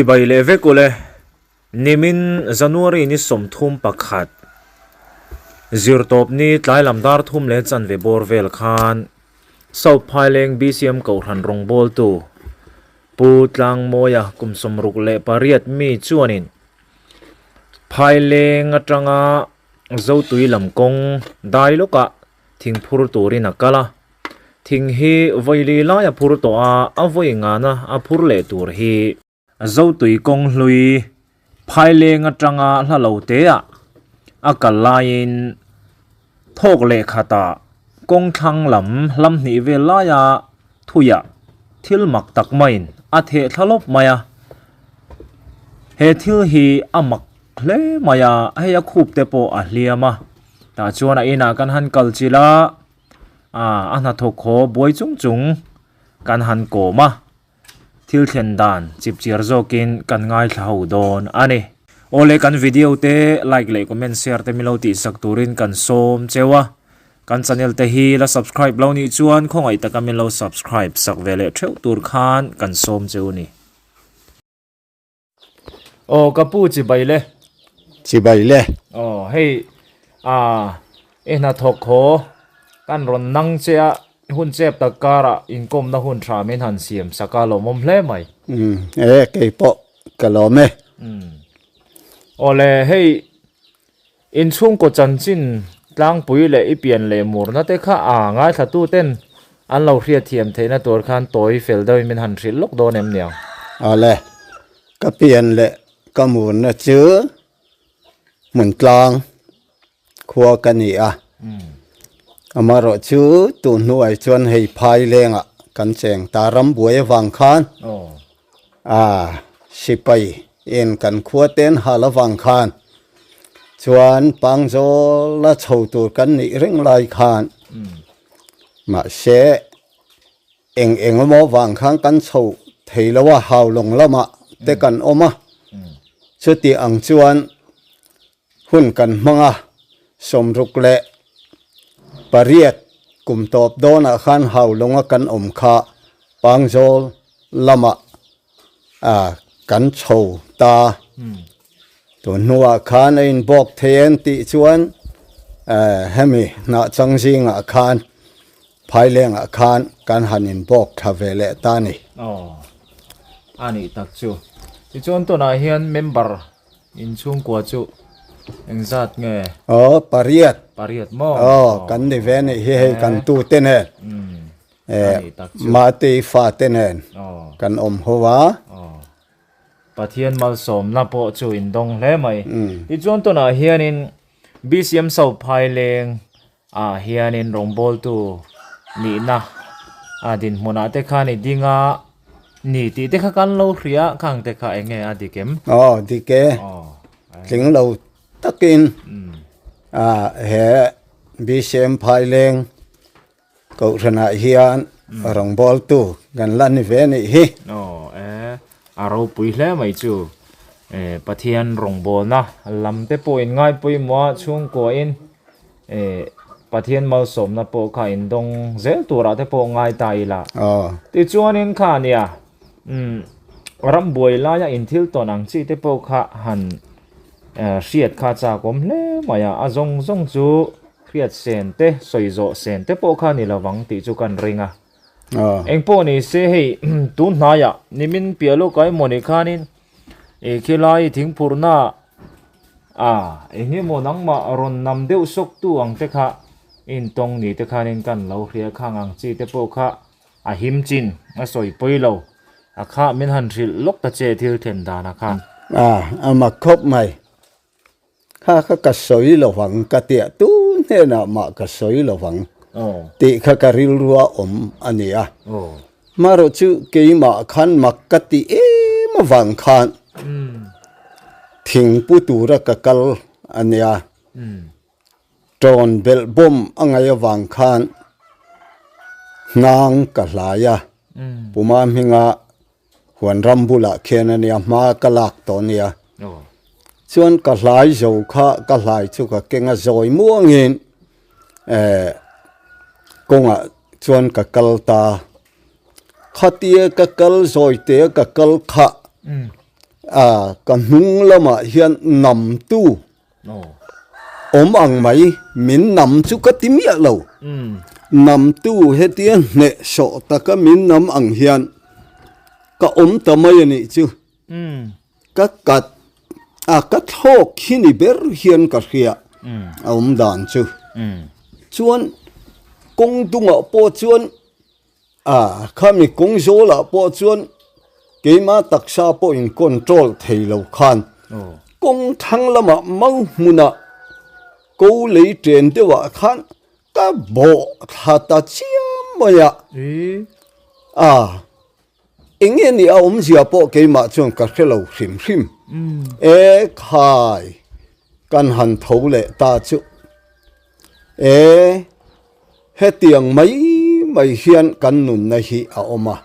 Chibai leh vek ule, nimin January ni 31, Zirtawpni tlai lam dar thum leh chanve bawr vel khan South Phaileng BCM Kohhran rawngbawltu Pu Tlangmawia kum 68 mi chuanin Phaileng atanga Zotui lam kawng dai lawkah thing phur turin a kal a. Thing hi vawi li lai a phur tawh a, a vawi ngana a phur leh tur hi. Zotui kawng hlui Phaileng atanga hla lo teah a kal laiin thawk leh khatah kawng thlang lam hlam hnih vel laia thuiah thil mak tak maiin a theh thla lawp mai a. He thil hi a mak hle mai a, hei a khup te pawh a hliam a. Tah chuan a inah kan han kal chilh a, ah a hnathawk haw buai chung chung kan han kawm a, thil thlen dan chip chiar zawkin kan ngaithla ho dawn a ni. Awle kan video te like leh comment share te milo tihsak turin kan sawm cheu a, kan channel te hi la subscribe lo nih chuan khawngaih taka milo subscribe sak ve leh theuh tur khan kan sawm cheu a ni. Aw ka pu chibai le. Chibai le. Aw hei a i hnathawk haw kan rawn nang che a hun chep tak karah inkawmna hun tha min han siam sak a lawmawm hle mai. Umm e kei pawh ka lawm e. Umm aw le hei inchhungkaw chanchin tlangpui leh i pian leh murna te kha a ngaithlatu ten an lo hriatthiam theihna tur khan tawi fel deuhin min han hrilh lawk dawn em niang? Awle, ka pian leh ka murna chu hmun tlang khua ka ni a, amaherawh chu tun hnuai chuan hei phai lengah kan cheng ta ram buai avang khan a sipai in kan khua ten hal avang khan chuan pangzawl la chho tur kan nih reng lai khan mahse eng eng emaw vang khan kan chho thei lo a haulawng lamah te kan awm a chuti ang chuan hun kan hmang a 68 kum tawp dawnah khan haulawnga kan awm kha pangzawl lamah a kan chho ta. Tun hnuah khan a inbawk thei en tih chuan hemi hnah chang zingah khan phailengah khan kan han inbawk thla ve leh ta a ni. Aw, a nih tak chu. Tichuan tunah hian member inchhungkua chu engzat nge? Aw, pariat. Pariat maw? Aw, kan ni ve nih hi hei kan tute nen. Mate fate nen kan awm ho a. Pathian malsawmna pawh chu in dawng hle mai. Tichuan tunah hianin BCM South Phaileng ah hianin rawngbawltu nihna a dinhmunah te khan i ding a ni tih te kha kan lo hria a, khang te kha eng nge a dik em? Aw dik e, tling lo takin he BCM Phaileng Kohhranah hian rawngbawltu kan la ni ve nih hi. Aw e, a ropui hle mai chu. E, Pathian rawngbawlna lam te pawh in ngai pawimawh a, chhungkuain e, Pathian malsawmna pawh kha in dawng zel turah te pawh ngai ta ila. Aw. Tichuanin kha nia, umm, rambuai laia in thil tawn ang chi te pawh kha han hriat kha chakawm hle mai a, a zawng zawng chu Hriat sen te, sawi zawh sen te pawh kha ni lovang tih chu kan ring a. Eng pawh ni se hei tun hnaiah nimin piah lawk a emaw ni khanin i khilai thingphurhna a eng emaw nangmah rawn nam deuh sawk tu ang te kha intawng ni te khanin kan lo hria khang ang chi te pawh kha a him chin a sawi pawi lo a kha min han hrilh lawk ta che thil thlen dan a khan. A, a mak khawp mai. Kha kha ka sawi lo vang ka tia tu hnenah mah ka sawi lo vang tih kha ka rilrua awm a ni a. Hmarawh chu keimah khan mak ka ti em avang khan thingpu tura ka kal a nia. Tawn belh bawm a ngaih avang khan hnang ka hlai a, Puma hminga Huan ram bulah khian a nia, hma ka lak tawh a nia. Chuan ka hlai zo kha ka hlai chu ka keng a zawi muangin eh kawngah chuan ka kal ta. Khatia ka kal zawi te a ka kal kha. A ka hnung lamah hian namtu awm ang mai, min nam chu ka ti miah lo. Namtu hetia hnehsawh taka min nam ang hian ka awm ta mai a nih chu. Ka kat a ka thlawk hi ni ber hian ka hria a awm dan chu. Chuan kawng dungah pawh chuan A, khami kawng zawlah pawh chuan keima taksa pawh in control thei lo khan kawng thlang lamah mau hmunah ko lei chen deuhah khan ka bawh thla ta chiam mai a. A, eng nge ni a awmzia pawh keimah chuan ka hre lo hrim hrim. E khai, kan han tho leh ta chu. E, hetiang mai mai hian kan nunna hi a awm a,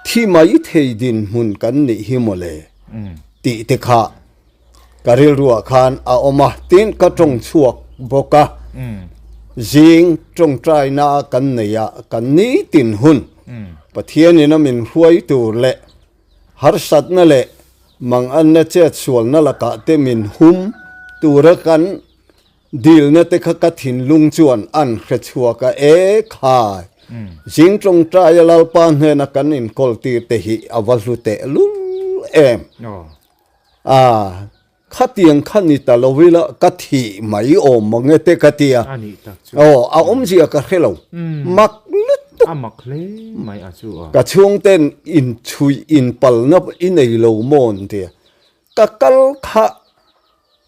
thi mai thei dinhmun kan nih hi mawle tih te kha ka rilruah khan a awm a, tin ka tawng chhuak bawk a, zing tawngtaina kan nei a, kan nitin hun Pathianin a min hruai tur leh harsatna leh manganna chetsualna lakah te min hum tura kan Dilna te kha ka thinlung chuan an hre chhuak a, E khai! Zing tawngtaia Lalpa hnena kan inkawl tir te hi a va hlu teh lul em! A, khatiang kha ni ta lo ila ka thih mai awm mang e te ka ti a. Aw, a awmzia ka hre lo. Mak lutuk! A mak hle mai a chu a. Ka chhungten inchhuih inpalna i nei lo maw an ti a. Ka kal kha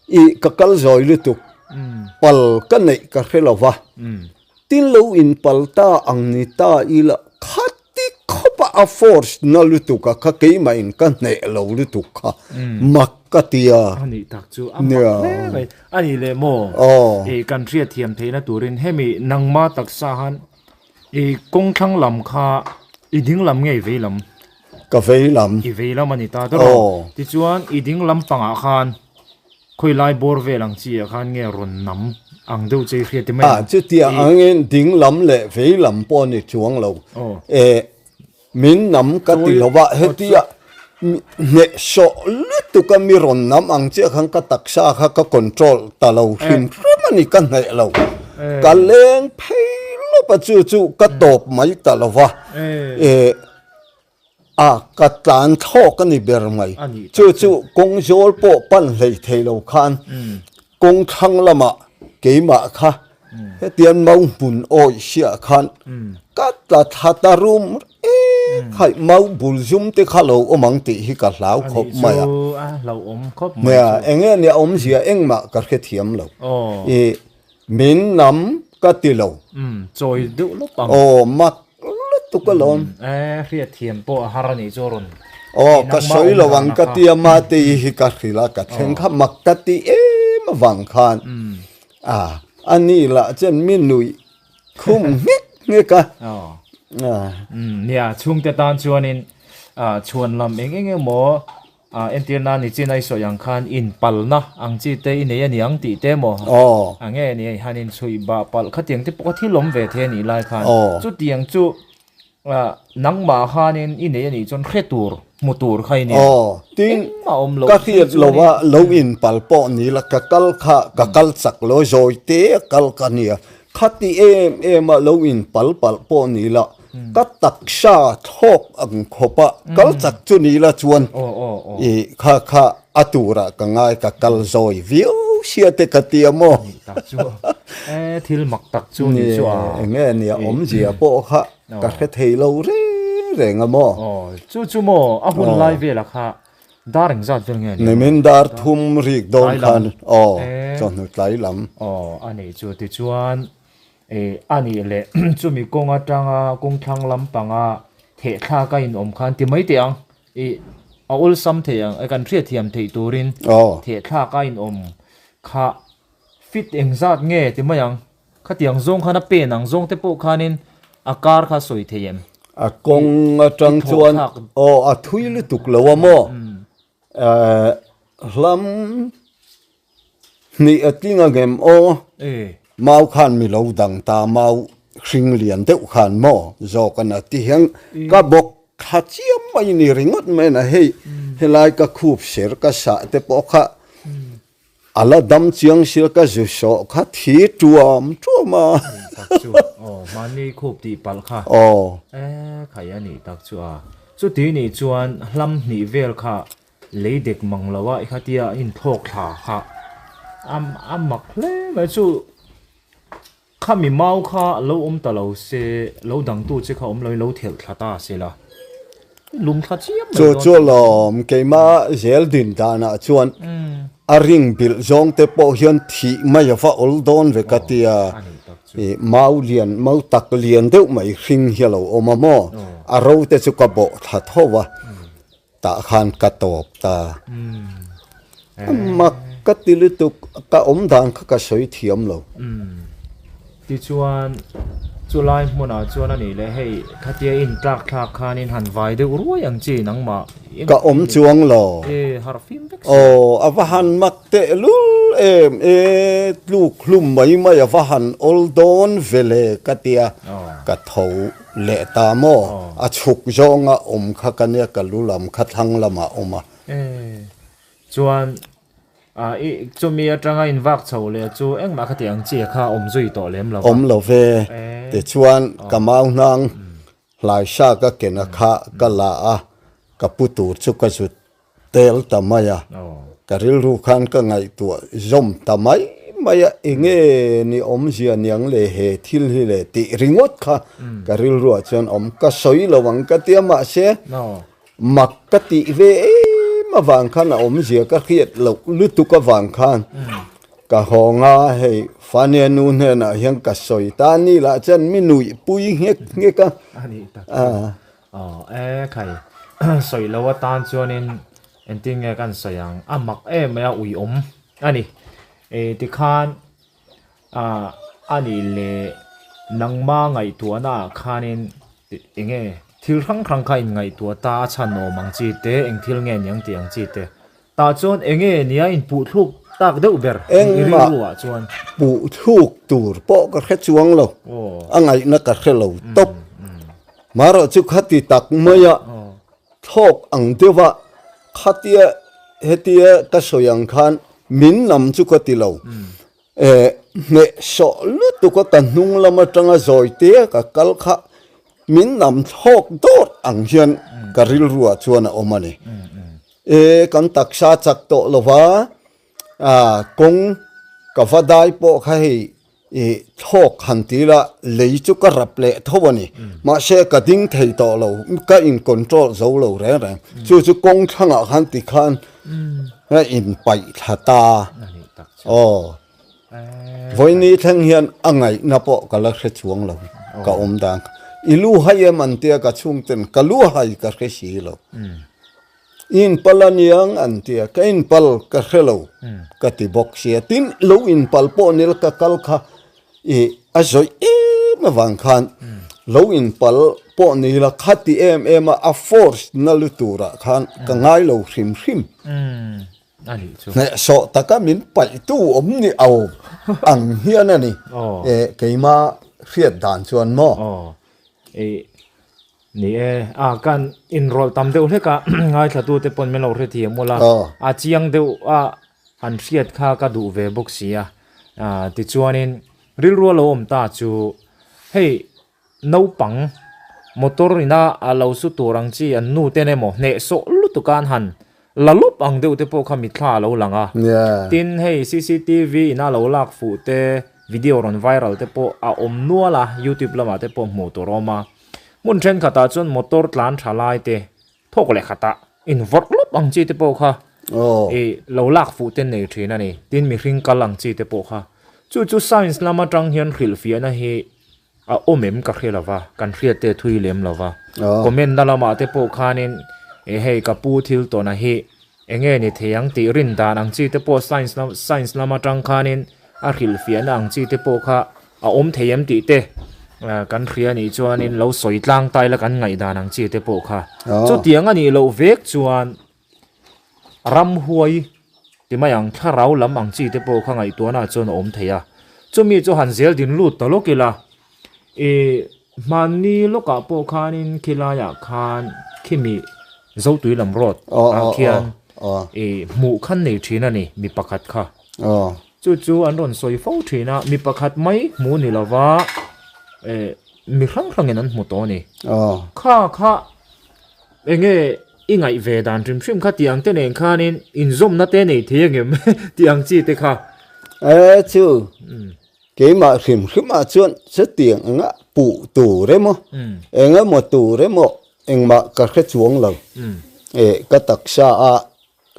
I ka kal zawi lutuk, pal ka neih ka hre lo va, tin lo in pal ta ang ni ta ila khati khawpa a force na lutuk a kha keimah in ka hneh lo lutuk kha mak ka ti a. A nih tak chu a mak hle mai. A nih leh maw? I kan hriatthiam theihna turin hemi nangma taksa han I kawng thlang lam kha i ding lam nge i vei lam? Ka vei lam. I vei lam a ni ta deuh a. Tichuan i ding lam pangah khan khawi lai bawr vel ang chi ah khan nge rawn nam ang deuh che i hriat ti mai ang? Ah chutia angin ding lam leh vei lam pawh a ni chuang lo. E Min nam ka ti lo va, hetia hnehsawh lutuk a mi rawn nam ang chiah khan ka taksa kha ka control ta lo hrim hrim a ni, ka hneh lo. Ka leng phei lawp a chu chu ka tawp mai ta lo va, eh a ka tlan thlawk a ni ber mai. Chu chu kawng zawl pawh pan hlei thei lo khan kawng thlang lamah keimah kha Hetiang mau hmun awih hriah khan ka tla thla ta rum em khai mau bul zum te kha lo awm ang tih hi ka hlau khawp mai a. Nia eng nge nia awmzia engmah ka hrethiam lo. I min nam ka ti lo. Aw mak lutuk alawm. Aw ka sawi lo ang ka tia Matei hi ka hrilh a ka thleng kha mak ka ti em avang khan. A, a ni lah chuan mi nuih khum nghek nghek a. Aw. Nia, chhungte tan chuanin chhuan lam eng eng emaw entir nan ni chin a i sawi ang khan inpalna ang chi te i nei a ni ang tih te maw? Aw. A nge ni han inchhuih bah palh khatiang te pawh kha thil awm ve thei a nih lai khan. Aw. Chutiang chu Nangmah khanin i nei a nih chuan hre tur, hmu tur kha i nia. Aw, tin, Engmah awm loh ka phei hriat chuanin. lo a, lo inpal pawh ni la, ka kal kha, ka kal chak lo, zawi te a kal ka nia. Khati em em a lo inpal palh pawh ni la, ka taksa thlawk ang khawp a, kal chak chu ni la chuan i kha kha a turah ka ngai, ka kal zawi viau sia te ka ti a maw? Ni tak chu e, thil mak tak chu ni chu a. Eng nge nia awmzia pawh kha ka hre thei lo reng reng a maw? Aw, chu chu maw a hun lai velah kha dar engzat vel nge ni? Nimin dar thum rik dawn khan aw, chawhnu tlai lam. Aw, a nih chu tichuan e, a nih leh chumi kawng atanga kawng thlang lampanga thehthlak a inawm khan ti mai teh ang. I a awlsam thei ang, kan hriatthiam theih turin thehthlak a inawm kha fit engzat nge ti mai ang. Khatiang zawng khan a pen ang zawng te pawh khanin a kar kha sawi thei em? A kawng atang chuan aw a thui lutuk lo a maw? Hlam hnih a tling angem aw? Mau khan mi lo dang ta, mau hring lian deuh khan maw zawk a na ti hian ka bawk thla chiam mai ni ringawt mai na hei. Helai ka khup ser ka sah te pawh kha a la dam chiang sia ka zu sawh kha thi tuam tuam a. Tak chu aw mahni khup tih palh kha. Aw. E khai a nih tak chu a. Chuti nih chuan hlam hnih vel kha lei dek mang lo a i khatia inthlawk thla kha a a mak hle mai chu. Khami mau kha lo awm ta lo se, lo dangtu che kha awm loin lo thelh thla ta se la, lung thla chiam mai Chu dawn. chu lawm, keimah zel din danah chuan a ring bilh zawng te pawh hian thih mai a va awl dawn ve ka ti a, ih mau lian, mau tak lian deuh mai hring hi a lo awm a maw, a ro te chu ka bawh thla tho a, Tah khan ka tawp ta. Mak ka ti lutuk, ka awm dan kha ka sawi thiam lo. Tichuan, chulai hmunah chuan a nih leh hei khatia in tlak thlak khanin han vai deuh ruai ang chi nangmah. Ka awm chuang lo. E, harh fim vek si. Aw, a va han mak tehlul em e, tluk hlum mai mai a va han awl dawn ve le ka tia, ka tho. Leh ta maw? A chhuk zawnga awm kha ka nia, ka lu lam kha thlang lamah awm a. E, chuan i chumi atanga in vak chho leh chu engmah kha tih ang chi kha awm zui tawh lem lo va. Awm lo ve. Tichuan ka mau hnang hlaisa ka kena kha ka la a, ka pu tur chu ka zut tel ta mai a, ka rilru khan ka ngaihtuah zawm ta mai mai a, enge ni awmzia niang le he thil hi le tih ringawt kha ka rilruah chuan awm ka sawi lo ang ka tia mahse mak ka tih ve em avang khan a awmzia ka hriat loh lutuk avang khan ka hawng a, hei Fania nu hnenah hian ka sawi ta ni lah chuan mi nuih pui nghek nghek a. Aw e khai sawi lo atan chuanin engtin nge kan sawi ang a mak em mai a ui awm a ni e tikhan ah a nih leh nangma ngaihtuahna ah khanin eng nge thil hrang hrang kha in ngaihtuah ta a chhan awm ang chi te eng thil nge niang tih ang chi te tah chuan eng nge nia in puh thluk tak deuh ber i rilru ah chuan. Puh thluk tur pawh ka hre chuang lo a ngaihna ka hre lo tawp. Marawh chu khati tak maia thlawk ang deuha khatia hetia ka sawi ang khan min lam chu ka ti lo. Eh, hneh sawh lutuk a ka hnung lam atanga zawi te ka kal kha min lam thlawk dawt ang hian ka rilruah chuan a awm a ni. Eh, kan taksa chak tawh lova ah kawng ka va dai pawh kha hei Ih, thlawk han ti ila lei chu ka rap leh tho a ni. Mahse ka ding thei tawh lo, ka in control zo lo reng reng. Chu chu kawng thlangah khan ti khan a in paih thla ta. Aw, vawiini thleng hian a ngaihna pawh ka la hre chuang lo, ka awm dan kha. I lu hai em an tia ka chhungten ka lu hai ka hre si lo. I inpal a niang an ti a, ka inpal ka hre lo ka ti bawk sia, tin lo inpal pawh nil ka kal kha i a zawih em avang khan lo inpal pawh ni la kha ti em em a, a force na lu turah khan ka ngai lo hrim hrim. Hnehsawh taka min paihtu awm ni au ang hian a ni, keima hriat dan chuan maw. Ni e, a kan inrawlh tam deuh hlek a, ngaithlatute pawn min lo hrethiam ula, a chiang deuh a han hriat kha ka duh ve bawk si a, tichuanin rilru a lo awm ta chu hei naupang motor ina a lo su tur ang chi an nu ten emaw hnehsawh lutuk a an han la lawp ang deuh te pawh kha mitthla a lo lang a, tin hei cctv ina lo lak fuh te video rawn viral te pawh a awm nual a, youtube lamah te pawh hmuh tur a awm a. Hmun thenkhatah chuan motor tlan tha lai te, thawk leh khatah invawrh lawp ang chi te pawh kha ih lo lak fuh te nei thin a ni. Tin mihring kal ang chi te pawh kha. Chu chu science lam atang hian hrilhfiahna hi a awm em ka hre lova, kan hriat te thui lem lova. Comment na lamah te pawh khanin eh hei ka pu thil tawna hi enge ni thei ang tih rin dan ang chi te pawh science lam science lam atang khanin a hrilhfiahna ang chi te pawh kha A awm thei em tih te kan hria nih chuanin lo sawi tlang ta ila kan ngaihdan ang chi te pawh kha. Chutiang a nih loh vek chuan ramhuai ti mai ang thlarau lam ang chi te pawh kha ngaihtuahna chuan a awm thei a. Chumi chu han zel din lut ta lawk ila ih hmanni lawkah pawh khanin khilaiah khan khimi. Zotui lam road ah khian ih hmuh khan nei thin a ni mi pakhat kha. Chu chu an rawn sawi fo thin a, mi pakhat mai hmu ni lova eh mi hrang hrangin an hmu tawh a ni. Kha kha eng nge i ngaih ve dan hrim hrim kha tih ang te nen khanin inzawmna te nei thei angem tih ang chi te kha. E chu keimah hrim hrimah chuan chutiang anga puh tur emaw engemaw tur emaw engmah ka hre chuang lo. E ka taksa a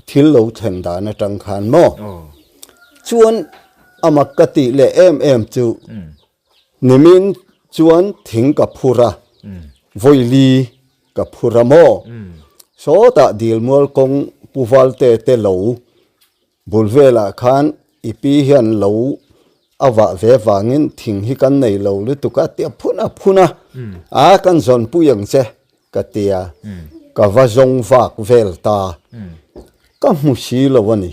thil lo thlen dan atang khan maw chuan a mak ka tih leh em em chu Nimin chuan thing ka phur a, vawili ka phur a maw? Sawtah dilmual kawng Pu Valte te lo bul velah khan i pi hian lo a vah ve vangin thing hi kan nei lo lutuk a tia phun a phun a, a kan zawnpui ang che ka tia, ka va zawng vak vel ta, ka hmu si lo a ni.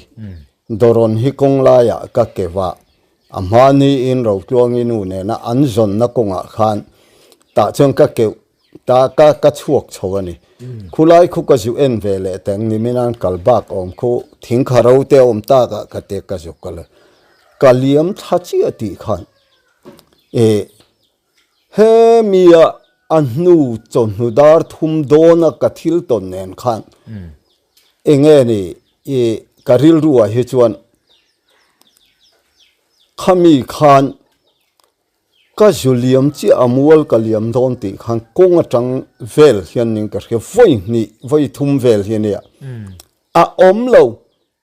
Dawrawn hi kawng laiah ka ke vah. A hma niin Rotluangi nu nena an zawnna kawngah khan tah chuan ka keuh ta ka ka chhuak chho a ni. Khulai khu ka zu en ve leh teng nimin an kal bak awm khu thing kha ro te awm tak ah ka te ka zu kal a. Ka liam thla chiah tih khan e he mia a hnu chawhnu dar thum dawna ka thil tawn nen khan enge ni i ka rilru ah hi chuan Khami khan ka zu liam chiah a mual ka liam dawn tih khan kawng atang vel hian ning ka hria vawi hnih vawi thum vel hi ania a awm lo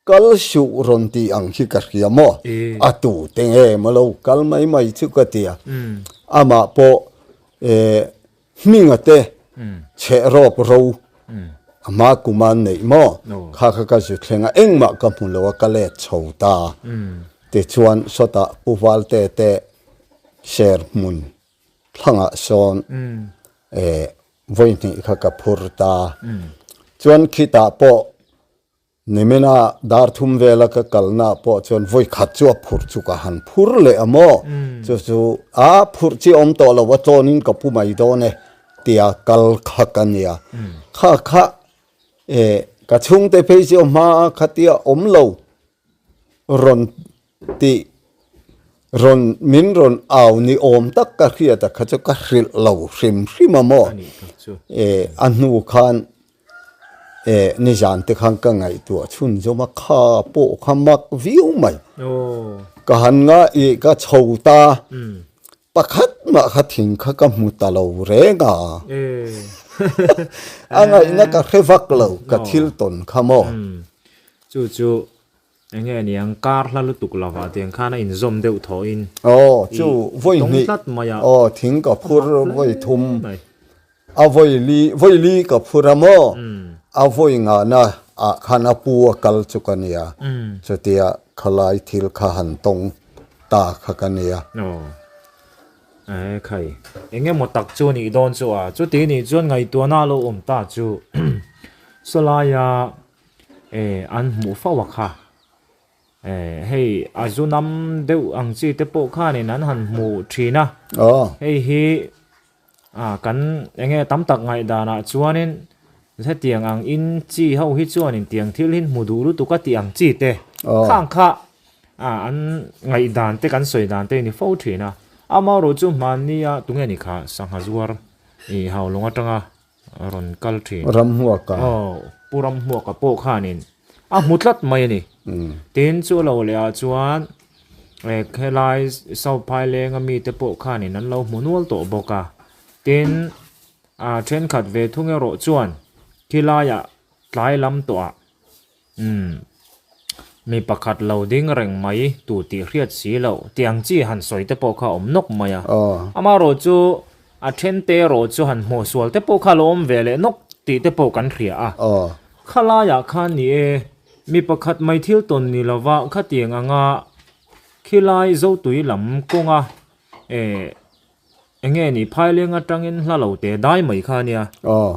kal suh rawn tih ang hi ka hria maw a tu te nge maw lo kal mai mai chu ka ti a amah pawh eh Hminga te chheh rawp ro a hma kum a neih maw? Kha kha ka zu thleng a, engmah ka hmu lo a, ka let chho ta. Tichuan sawtah Pu Valte te ser hmun thlangah sawn vawi hnih kha ka phur ta. Chuan khitah pawh Nimina dar thum vela ka kalna pawh chuan vawi khat chu a phurh chu ka han phur leh a maw? Chu chu a phurh chi awm tawh lo a tlawnin ka pu mai dawn e tia kal kha ka nia. Kha kha e ka chhungte phei chu a hma khatia awm lo rawn tih rawn min rawn au ni awm tak ka hriat a kha chu ka hrilh lo hrim hrim a maw? E a hnu khan Eh, nizan te khan ka ngaihtuah chhunzawm a, kha pawh kha mak viau mai. Ka han nga i ka chho ta, pakhat mah kha thing kha ka hmu ta lo reng a. A ngaihna ka hre vak lo, ka thil tawn kha maw. Chu chu enge niang kar hla lutuk lova tiang khan a inzawm deuh thawhin Aw, chu vawi hnih, aw thing ka phur vawi thum. A vawi li, vawi li ka phur a maw? A vawi ngahna ah khan a pu a kal chu ka nia. Chutia khalai thil kha han tawng ta kha ka nia. Aw. E khai. Eng emaw tak chu nih dawn chu a. Chuti nih chuan ngaihtuahna a lo awm ta chu sawlaia e an hmuh fo a kha. E hei a zu nam deuh ang chi te pawh khanin an han hmu thin a. Aw. Hei hi A kan enge tam tak ngaihdanah chuanin hetiang ang in chi ho hi chuanin tiang thil hi hmu duh lutuk a tih ang chi te khang kha a an ngaihdan te kan sawi dan te a ni fo thin a. Amaherawhchu chu hmannia tunge ni kha sangha zuar ih haulawng atanga rawn kal thin. Ramhmuaka. Aw Pu Ramhmuaka pawh khanin a hmu tlat mai a ni. Tin chu lo leh ah chuan eh helai South Phaileng a mite pawh khanin an lo hmu nual tawh bawk a. Tin ah thenkhat ve thung erawh chuan khilaiah tlai lam tawh ah umm mi pakhat lo ding reng mai tu tih hriat si loh tiang chi han sawi te pawh kha a awm nawk mai a. Amaherawh chu a then te erawh chu han hmuh sual te pawh kha a lo awm ve leh nawk tih te pawh kan hria a. Khalaiah khan ni e. Mi pakhat mai thil tawn ni lova khatiang anga khilai Zotui lam kawnga eh enge ni phaileng atangin hla lo te dai mai kha ania.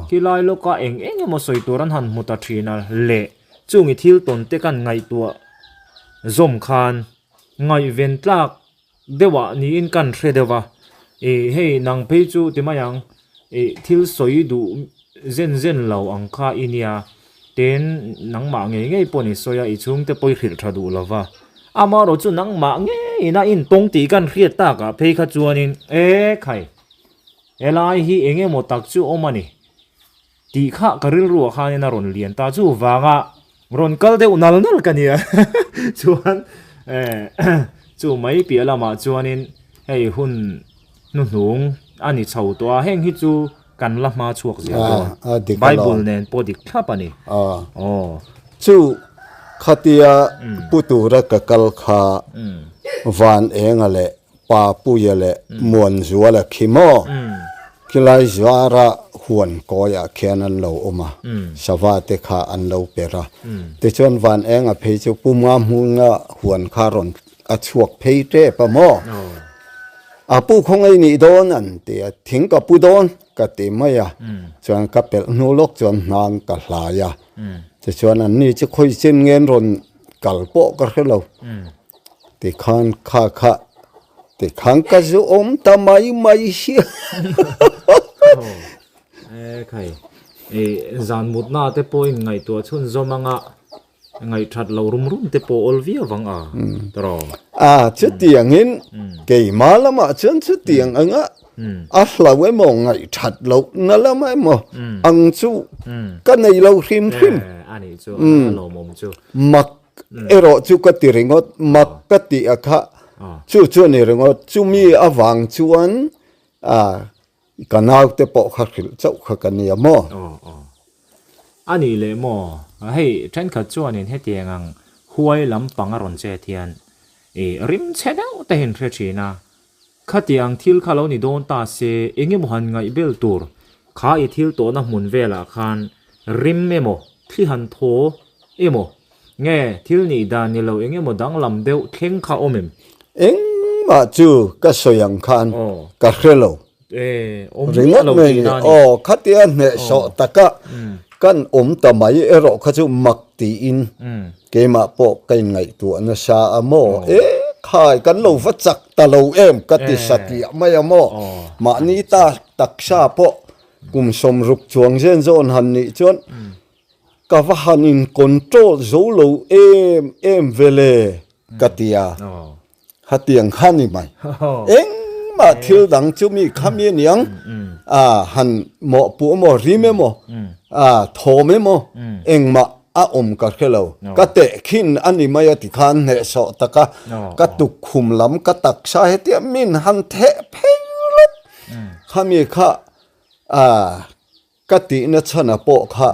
Khilai lawka eng eng emaw sawi tur an han hmu ta thin a leh chungi thil tawn te kan ngaihtuah zawm khan ngaihven tlak deuhah niin kan hre deuh a, ih hei nang phei chu ti mai ang ih thil sawi duh. zen zen lo ang kha i nia. Tin, nangmah ngei ngei pawh ni sawi a, i chhungte pawh i hrilh tha duh lo va. Amaherawh chu nangmah ngeiin a intawng tih kan hriat takah phei kha chuanin, E khai, helai hi eng emaw tak chu awm a ni tih kha ka rilruah khanin a rawn lian ta. Chuvanga rawn kal deuh nal nal ka nia. Chuan, chu mai piah lamah chuanin hei hun hnuhnung a ni chho tawh a, heng hi chu kan la hma chhuak zel dawn. Bible nen pawh dik thlap a ni. Aw. Chu khatia pu tura ka kal kha Van Enga leh Pa Puia leh Muanzuala khi maw khilai zara huan kawiah khian an lo awm a, sava te kha an lo per a. Tichuan Van Enga phei chu Pu Mahmunga huan kha rawn a chhuak phei tep a maw? A pu khawngaih nih dawn an ti a, thing ka pu dawn ka ti mai a, chuan ka pelh hnu lawk chuan hnang ka hlai a, tichuan an ni chu khawi chin nge an rawn kal pawh ka hre lo, tikhan kha kha tikhan ka zu awm ta mai mai hi. E khai, zan mutna te pawhin ngaihtuah chhunzawm anga Ngaihthat lo rum rum te pawh awl viau vang a, tawrh. A, chutiangin keimah lamah chuan chutiang anga a hlau emaw ngaihthat loh na lamah emaw ang chu ka nei lo hrim hrim. A nih chu, a lawmawm chu. Mak erawh chu ka ti ringawt, mak ka tih a kha chu chu a ni ringawt. Chumi avang chuan Ka naute pawh kha hrilh chauh kha ka nia maw? Aw aw. A nih leh maw? Hei thenkhat chuanin hetiang ang huai lampang a rawn chet hian i rim chhe deuh te hian hre thin a. Khatiang thil kha lo ni dawn ta se eng emaw han ngaih bel tur kha i thil tawhna hmun velah khan rim emaw thli han thaw emaw nge thil nih dan ni lo eng emaw danglam deuh thleng kha awm em? Engmah chu ka sawi ang khan ka hre lo. Ringawt mai ni. Aw, khatia hnehsawh taka kan awm ta mai erawh kha chu mak tiin keimah pawh ka inngaihtuah nasa a maw? E khai, kan lo va chak ta lo em ka ti satliah mai a maw? Mahni ta taksa pawh kum 60 chuang zen zawn han nih chuan Ka va han in control zo lo em em ve le ka ti a, hetiang kha ni mai. Engmah thil dang chu mi kha mi aniang a han mawhpuh emaw rim emaw a thawm emaw engmah a awm ka hre lo. Ka tehkhin a ni mai a ti khan hnehsawh taka ka tukkhum lam ka taksa hetia min han theh phei lawp khami kha a Ka tihna chhana pawh kha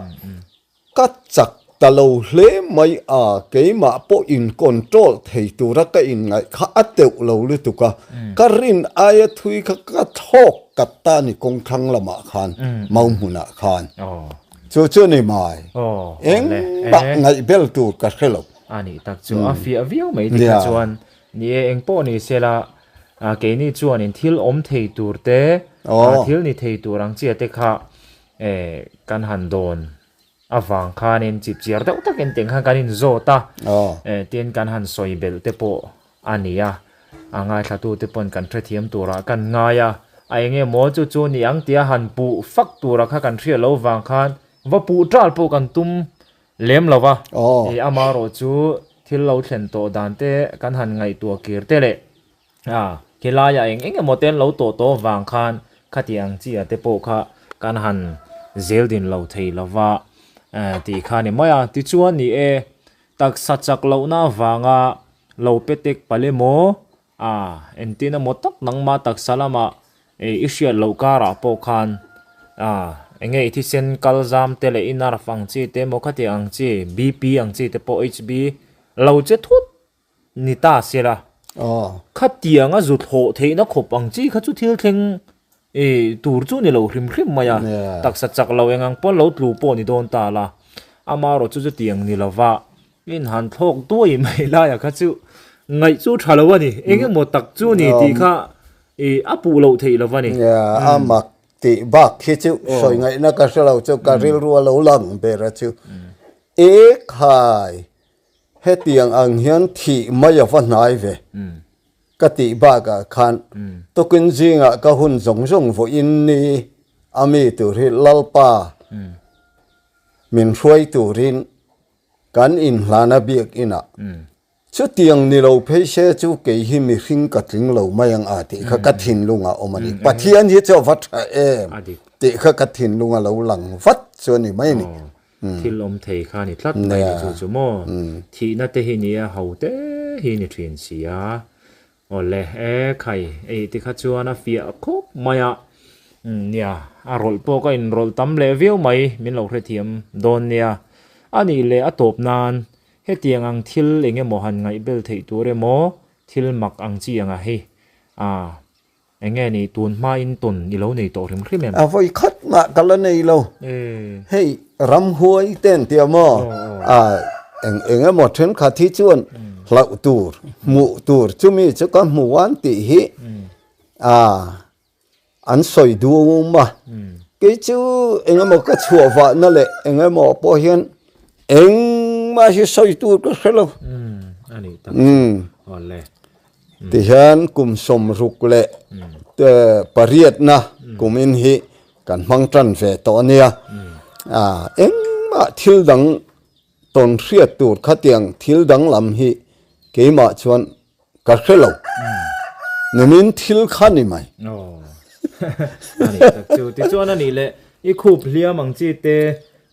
ka chak ta lo hle mai a, keimah pawh in control thei tura ka inngaih kha a teuh lo lutuk a, ka rin aia thui kha ka thlawk kat ta a ni kawngthlang lamah khan, mau hmunah khan. Chu chu ni mai, engmah ngaih bel tur ka hre lo. A nih tak chu a fiah viau mai tikha chuan ni e, engpawh ni sela Keini chuanin thil awm thei tur te, thil ni thei tur ang chiah te kha kan han dawn avang khanin chipchiar deuh takin teng khan kan inzawt a, tin kan han sawi belh te pawh a ni a, a ngaithlatute pawn kan hrethiam turah kan ngai a, a eng emaw chu chu ni ang tia han puh fak tura kha kan hriat loh vang khan va puh ṭal pawh kan tum Lem lo va, i amarawh chu thil lo thlen tawh dan te kan han ngaihtuah kir te leh a khilaiah eng eng emaw te an lo tawh tawh vang khan khati ang chi ah te pawh kha kan han zel din lo thei lo va tih kha a ni mai a. Tichuan ni e, taksa chak lohna avanga lo pe tek palh emaw a entin emaw tak nangmah taksa lamah i hriat loh karah pawh khan eng nge i thisen kal zam te leh i nerve ang chi te emaw khati ang chi BP ang chi te pawh HB lo che thut ni ta se la khatianga zu thlawh theihna khawp ang chi kha chu thil thleng tur chu ni lo hrim hrim mai a taksa chak lo eng ang pawn lo tlu pawh ni dawn ta la amaherawh chu chutiang ni lova In han thlawk duai mai laiah kha chu ngaih chu tha lo a ni, eng emaw tak chu ni tih kha i a puh loh theih lo a ni. A mak tih bak khi chu sawi ngaihna ka hre lo chu ka rilru a lo lang ber a chu. E khai, hetiang ang hian thih mai a va hnai ve ka tih bakah khan tukin zingah ka hun zawng zawng vawiin ni a mi tur hi Lalpa. Min hruai turin kan inhlana biakinah Chutiang ni lo phei se chu kei hi mihring ka tling lo mai ang a tih kha ka thinlung a awm a ni. Pathian hi chu a va tha em tih kha ka thinlung a lo lang vat chu a ni mai a ni. Thil awm thei kha a ni tlat mai ni chu chu maw? Thihna te hi nia ho te hi ni thin si a. Awle e khai ei ti kha chuan a fiah khawp mai a. Nia a rawlh pawh ka inrawlh tam leh viau mai min lo hrethiam dawn nia. A nih leh a tawp nan Hetiang ang thil eng emaw han ngaihbel theih tur emaw, thil mak ang chi anga hei a eng nge ni tun hmain tawn i lo nei tawh hrim hrim em? A vawi khat mah ka la nei lo. Hei ramhuai te an tia maw? A eng eng emaw thenkhat hi chuan hlauh tur, hmuh tur chumi chu ka hmu an tih hi a An sawi duam a, kei chu eng emaw ka chhuah vahna leh eng emaw pawh hian engmah hi sawi tur ka hre lo. Tihian kum sawmruk leh pariatna kumin hi kan hmang tan ve tawh a nia. Engmah thil dang tawn hriat tur khatiang thil danglam hi keimah chuan Ka hre lo. Nimin thil kha ni mai. Aw. Ani tak chu. Tichuan ani le i khup hliam ang chi te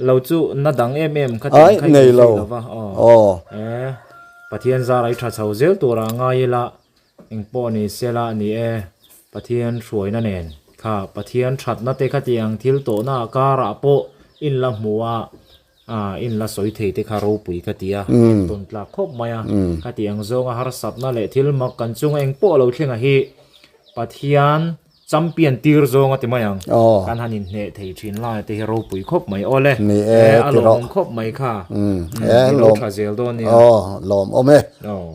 lo chu na dang em em kha tiang kha i nei lo va. Aw. E Pathian zar ai tha chho zel tura ngai ila engpawh ni sela ni e Pathian hruaina nen kha Pathian thatna te kha tiang thil tawhna karah pawh in la hmu a A in la sawi thei te kha ropui ka ti a, en tawn tlak khawp mai a. Ka ti ang zawnga harsatna leh thil mak kan chunga eng pawh lo thleng a hi Pathian champion tir zawng a ti mai ang. Kan han inhneh thei thin lai te hi ropui khawp mai aw le. E a lawmawm khawp mai kha. I lo tha zel dawn nia. Aw lawmawm e. Aw.